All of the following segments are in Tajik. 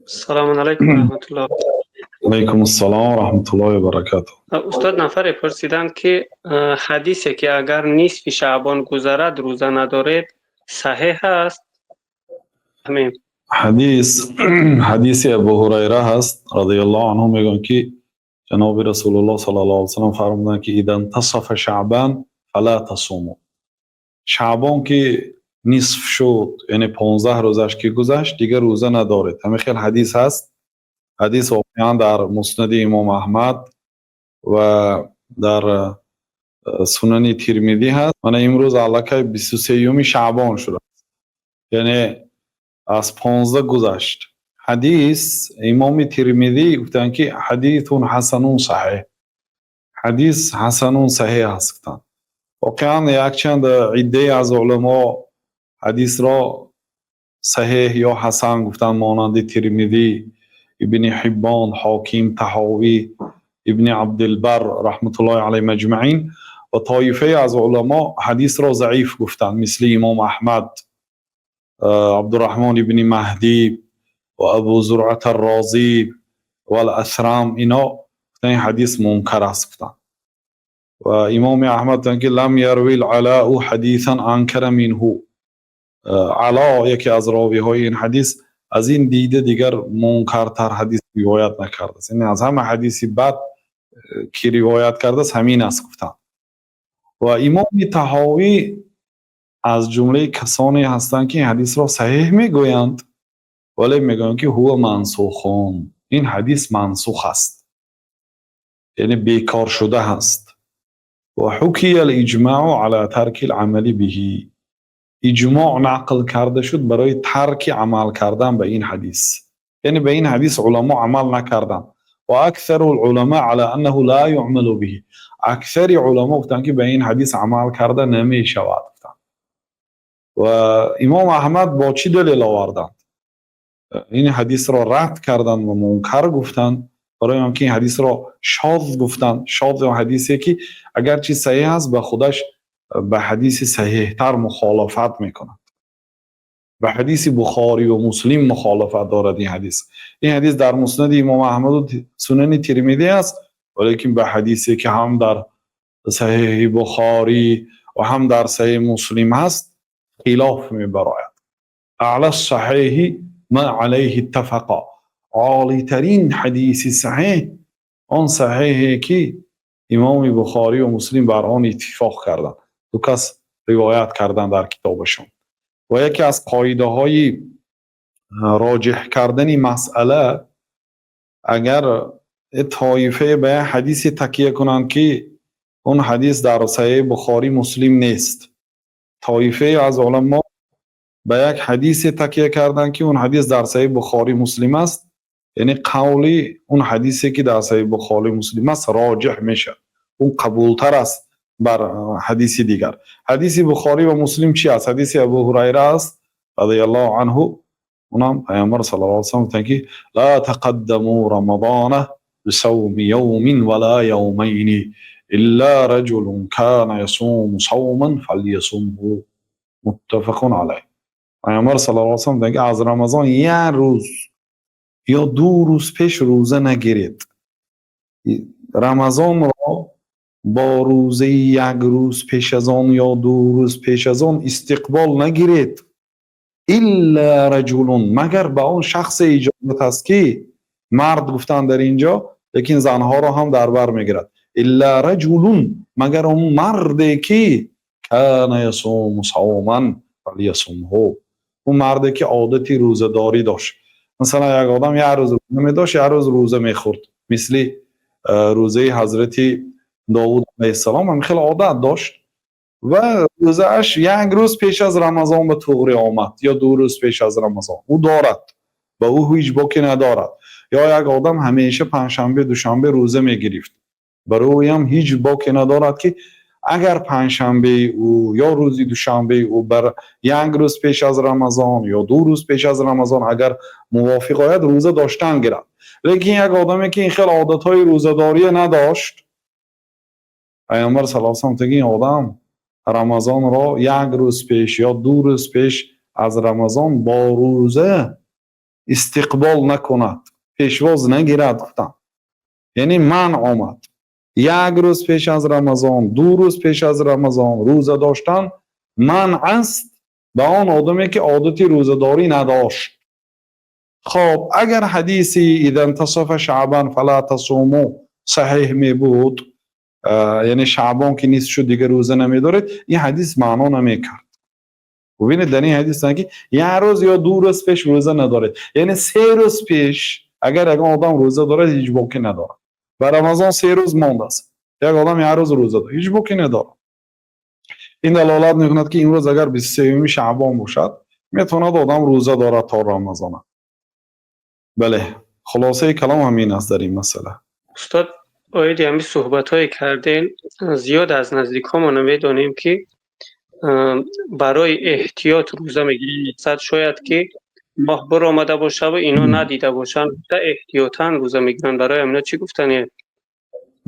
Салому алайкум раҳматуллоҳ. Алайкум ассалом раҳматуллоҳи ва баракатуҳ. Устод, нафаре пурсиданд, ки ҳадисе, ки агар нисфи шаъбон гузарад, рӯза надоред, саҳеҳ аст? Ҳамин. Ҳадис ҳадиси Абу Ҳурайра ҳаст разияллоҳу анҳу. Мегӯянд, ки ҷаноби Расулуллоҳ саллаллоҳу алайҳи васаллам фармуданд, ки إذا انتصف شعبان فلا تصوموا. Шаъбон ки нисф шуд, яъне 15 рӯзаш ки гузашт, дигар рӯза надоред. Ҳамин хел ҳадис ҳаст. Ҳадис воқеан дар Муснади Имом Аҳмад ва дар Сунани Тирмидӣ ҳаст. Мана имрӯз аллакай 23-юми шаъбон шудааст, яъне аз 15 гузашт. Ҳадис, Имоми Тирмидӣ гуфтанд, ки حديث حسن صحيح, ҳадис ҳасанун саҳеҳ аст, гуфтанд. Воқеан якчанд иддае аз уламо ҳадисро саҳеҳ ё ҳасан гуфтанд, монанди Тирмидӣ, Ибни Ҳиббон, Ҳоким, Таҳовӣ, Ибни Абдилбар раҳматуллоҳи алайҳим аҷмаин. Ва тоифае аз уламо ҳадисро заиф гуфтанд, мисли Имом Аҳмад, Абдураҳмон ибни Маҳдӣ ва Абу Зуръат аррозӣ вал Асрам. Ино гуфтанд, ин ҳадис мункар аст, гуфтанд. Ва Имоми Аҳмад гуфтанд, ки لم يرو العلاء حديثا أنكر منه. Ало, яке аз ровиҳои ин ҳадис, аз ин дида дигар мункартар ҳадис ривоят накардааст, яъне аз ҳама ҳадиси бад, ки ривоят кардааст, ҳамин аст, гуфтанд. Ва Имоми Таҳовӣ аз ҷумлаи касоне ҳастанд, ки ин ҳадисро саҳеҳ мегӯянд, вале мегӯянд, ки هو منسوخ, ин ҳадис мансух аст, яъне бекор шуда ҳаст. وحكي الإجماع على ترك العمل به. Иҷмоъ нақл карда шуд барои тарки амал кардан ба ин ҳадис, яъне ба ин ҳадис уламо амал накарданд. وأكثر العلماء على أنه لا يعمل به. Аксари уламо гуфтанд, ки ба ин ҳадис амал карда намешавад, гуфтанд. Ва Имом Аҳмад бо чӣ далел оварданд? Ин ҳадисро рад карданд ва мункар гуфтанд, барои он ки ин ҳадисро шоз гуфтанд. Шоз ҳадисе, ки агарчи саҳеҳ аст, ба худаш ба ҳадиси саҳеҳтар мухолафат мекунад, ба ҳадиси Бухориву Муслим мухолафат дорад ин ҳадис. Ин ҳадис дар Муснади Имом Аҳмаду Сунани Тирмидӣ аст, валекин ба ҳадисе, ки ҳам дар Саҳеҳи Бухорӣ ва ҳам дар Саҳеҳи Муслим ҳаст, хилоф мебарояд. أعلى الصحيح ما عليه اتفقا. Олитарин ҳадиси саҳеҳ он саҳеҳе, ки Имоми Бухорию Муслим бар он иттифоқ карданд, ду кас ривоят карданд дар китобашон. Ва яке аз қоидаҳои роҷеҳ кардани масъала: агар тоифае ба як ҳадисе такя кунанд, ки он ҳадис дар Саҳеҳи Бухорӣ, Муслим нест, тоифае аз уламо ба як ҳадисе такя карданд, ки он ҳадис дар Саҳеҳи Бухорӣ, Муслим аст, яъне қавли он ҳадисе, ки дар Саҳеҳи Бухорӣ, Муслим аст, роҷеҳ мешавад, он қабултар аст бар ҳадиси дигар. Ҳадиси Бухорӣ ва Муслим чи аст? Ҳадиси Абу Ҳурайра аст разияллоҳу анҳу. Унам Пайғамбар саллаллоҳу алайҳи васаллам гуфтанд, ки لا تقدموا رمضان بصوم يوم ولا يومين إلا رجل كان يصوم صوما فليصمه. متفق عليه. Пайғамбар саллаллоҳу алайҳи васаллам гуфтанд, ки аз Рамазон як рӯз ё 2 рӯз пеш рӯза нагиред. Рамазонро бо рӯзаи як рӯз пеш аз он ё 2 рӯз пеш аз он истиқбол нагиред. إلا رجل, магар ба он шахсе иҷозат аст, ки мард гуфтанд дар ин ҷо, лекин занҳоро ҳам дар бар мегирад. إلا رجل, магар он марде, ки كان يصوم صوما فليصمه, он марде, ки одати рӯзадорӣ дошт. Масалан, як одам як рӯз рӯза медошт, як рӯз рӯза мехӯрд, мисли рӯзаи ҳазрати Довуд алайҳиссалом. Ҳам хеле одат дошт ва рӯзааш як рӯз пеш аз Рамазон ба туғри омад ё 2 рӯз пеш аз Рамазон, ӯ дорад, ба ӯ ҳеҷ боке надорад. Ё як одам ҳамеша панҷшанбе, душанбе рӯза мегирифт, барои ӯям ҳеҷ боке надорад, ки агар панҷшанбеи ӯ ё рӯзи душанбеи ӯ бар як рӯз пеш аз Рамазон ё 2 рӯз пеш аз Рамазон агар мувофиқ ояд, рӯза доштан гирад. Лекин як одаме, ки ин хел одатҳои рӯзадория надошт, Пайғамбар саллаллоҳу алайҳи васаллам, ин одам Рамазонро як рӯз пеш ё 2 рӯз пеш аз Рамазон бо рӯза Истиқбол накунад, пешвоз нагирад, гуфтанд. Яъне манъ омад: як рӯз пеш аз Рамазон, 2 рӯз пеш аз Рамазон рӯза доштан манъ аст ба он одаме, ки одати рӯзадорӣ надошт. Хоб, агар ҳадиси إذا انتصف شعبان فلا تصوموا саҳеҳ мебуд, яъне шаъбон ки нисф шуд, дигар рӯза намедоред, ин ҳадис маъно намекард. Бубинед, дар ин ҳадис ки як рӯз ё 2 рӯз пеш рӯза надоред, яъне 3 рӯз пеш агар ягон одам рӯза дорад, ҳеҷ боке надорад. Ба Рамазон 3 рӯз мондааст, як одам як рӯз рӯза дорад, ҳеҷ боке надорад. Ин далолат мекунад, ки имрӯз агар 23-юми шаъбон бошад, метавонад одам рӯза дорад то Рамазона. Бале, хулосаи калом ҳамин аст дар ин масъала. Устод, оиди ҳамин суҳбатҳое кардем, зиёд аз наздикҳомона медонем, ки барои эҳтиёт рӯза мегиранд. Мақсад, шояд ки моҳ биромада бошаву ино надида бошанд, эҳтиётан рӯза мегиранд. Барои ҳамино чӣ гуфтане?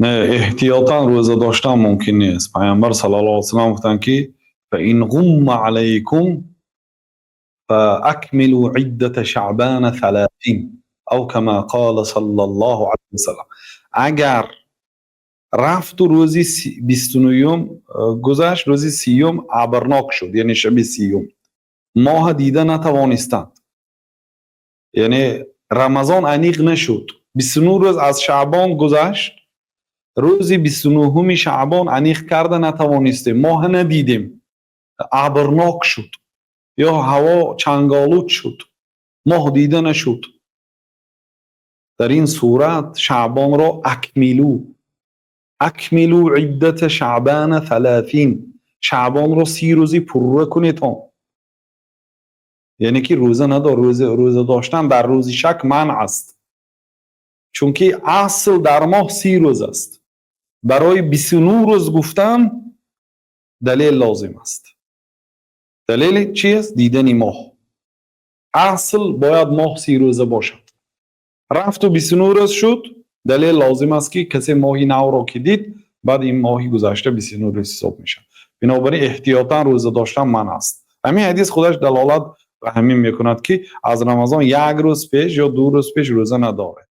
Не, эҳтиётан рӯза доштан мумкин нест. Пайғамбар صلى الله عليه وسلم гуфтанд, ки فإن غم عليكم فأكملوا عدة شعبان 30 أو كما قال صلى الله عليه وسلم. Агар рафту рӯзи 29-юм гузашт, рӯзи 30-юм абрнок шуд, яъне шаби 30-юм моҳа дида натавонистанд, яъне Рамазон аниқ нашуд, 29 рӯз аз шаъбон гузашт, рӯзи 29-уми шаъбон аниқ карда натавонистем, моҳа надидем, абрнок шуд ё ҳаво чанголуд шуд, моҳ дида нашуд, дар ин сурат шаъбонро أكملوا، أكملوا عدة شعبان 30، шаъбонро 30 рӯзи пурра кунедон. Яъне ки рӯза надор, рӯза доштан дар рӯзи шак манъ аст, чунки асл дар моҳ 30 рӯз аст. Барои 29 рӯз гуфтан далел лозим аст. Далели чи аст? Дидани моҳ. Асл бояд моҳ 30 рӯза бошад. Рафту 29 рӯз шуд, далел лозим аст, ки касе моҳи навро ки дид, баъд ин моҳи гузашта 29 рӯз ҳисоб мешавад. Бинобар ин эҳтиётан рӯза доштан манъ аст. Ҳамин ҳадис худаш далолат ба ҳамин мекунад, ки аз Рамазон як рӯз пеш ё 2 рӯз пеш рӯза надоред.